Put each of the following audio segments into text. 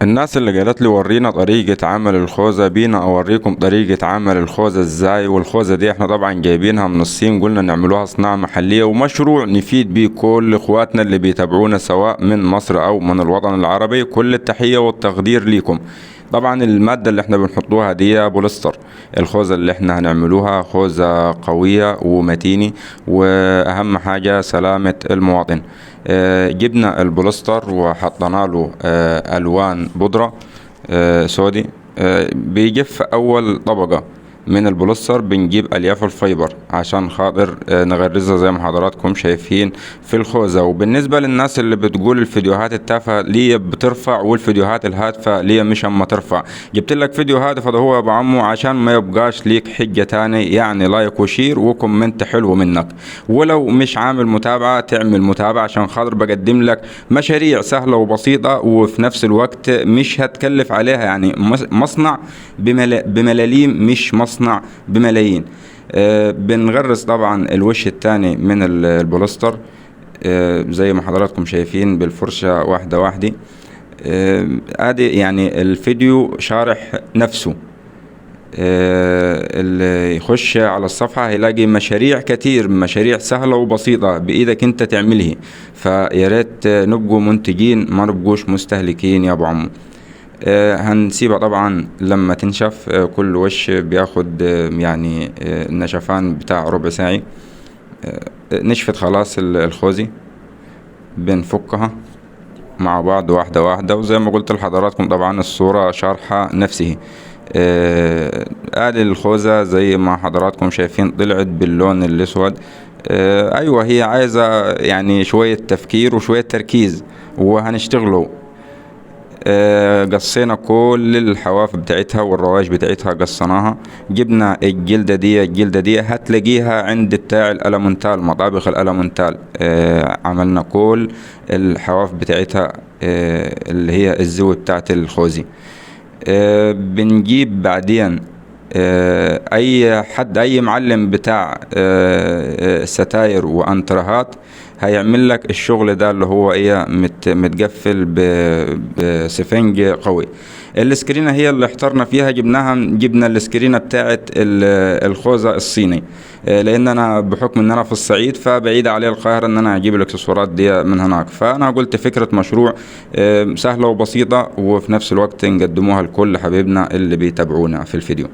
الناس اللي قالت لي ورينا طريقة عمل الخوذة، بينا اوريكم طريقة عمل الخوذة ازاي. والخوذة دي احنا طبعا جايبينها من الصين، قلنا نعملوها صناعة محلية ومشروع نفيد بيه كل اخواتنا اللي بيتابعونا سواء من مصر او من الوطن العربي. كل التحية والتقدير ليكم. طبعا المادة اللي احنا بنحطوها دي بوليستر، الخوذة اللي احنا هنعملوها خوذة قوية ومتينة، واهم حاجة سلامة المواطن. جبنا البوليستر وحطينا له الوان بودرة سودي. بيجف اول طبقة من البوليستر، بنجيب الياف ال fiber عشان خاطر نغرزها زي ما حضراتكم شايفين في الخوذة. وبالنسبة للناس اللي بتقول الفيديوهات التافهة ليه بترفع والفيديوهات الهادفة ليه مش اما ترفع، جبت لك فيديو هادف هذا هو يا ابو عمو عشان ما يبقاش ليك حجة تاني، يعني like و share و comment حلو منك. ولو مش عامل متابعة تعمل متابعة عشان خاطر بقدم لك مشاريع سهلة وبسيطة وفي نفس الوقت مش هتكلف عليها، يعني مصنع بملاليم مش مصنع بملايين. بنغرز طبعا الوش الثاني من البوليستر، زي ما حضراتكم شايفين بالفرشة واحدة واحدة. ادي يعني الفيديو شارح نفسه. اللي يخش على الصفحة هيلاقي مشاريع كتير، مشاريع سهلة وبسيطة بإيدك انت تعملها. فيا ريت نبقوا منتجين ما نبقوش مستهلكين يا ابو عمو. هنسيبها طبعا لما تنشف. كل وش بياخد النشفان بتاع ربع ساعة. نشفت خلاص الخوذة، بنفكها مع بعض واحدة واحدة. وزي ما قلت لحضراتكم طبعا الصورة شارحة نفسه. ادي الخوذة زي ما حضراتكم شايفين طلعت باللون الاسود. ايوه هي عايزة شوية تفكير وشوية تركيز وهنشتغله. قصينا كل الحواف بتاعتها والروايش بتاعتها قصيناها. جبنا الجلدة دي، الجلدة دي هتلاقيها عند بتاع الألمونتال، مطابخ الألمونتال. عملنا كل الحواف بتاعتها، اللي هي الزوي بتاعت الخوذي. بنجيب بعدين، اي حد، اي معلم بتاع ستاير وانترهات هيعمل لك الشغل ده اللي هو ايه، متقفل بسفنج قوي. السكرينة هي اللي احترنا فيها، جبنا السكرينة بتاعت الخوذة الصيني، لان انا بحكم ان انا في الصعيد فبعيد علي القاهرة ان انا اجيب الاكسسوارات دي من هناك. فانا قلت فكرة مشروع، سهلة وبسيطة وفي نفس الوقت نقدموها لكل حبايبنا اللي بيتابعونا في الفيديو.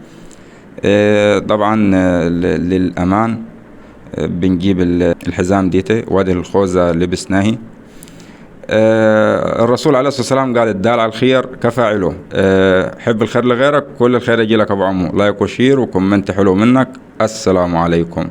طبعا، للأمان، بنجيب الحزام ديتي وادي الخوذة لبسناهي. الرسول عليه الصلاة والسلام قال الدال على الخير كفاعله. حب الخير لغيرك كل الخير يجي لك ابو عمو. like و share و comment حلو منك. السلام عليكم.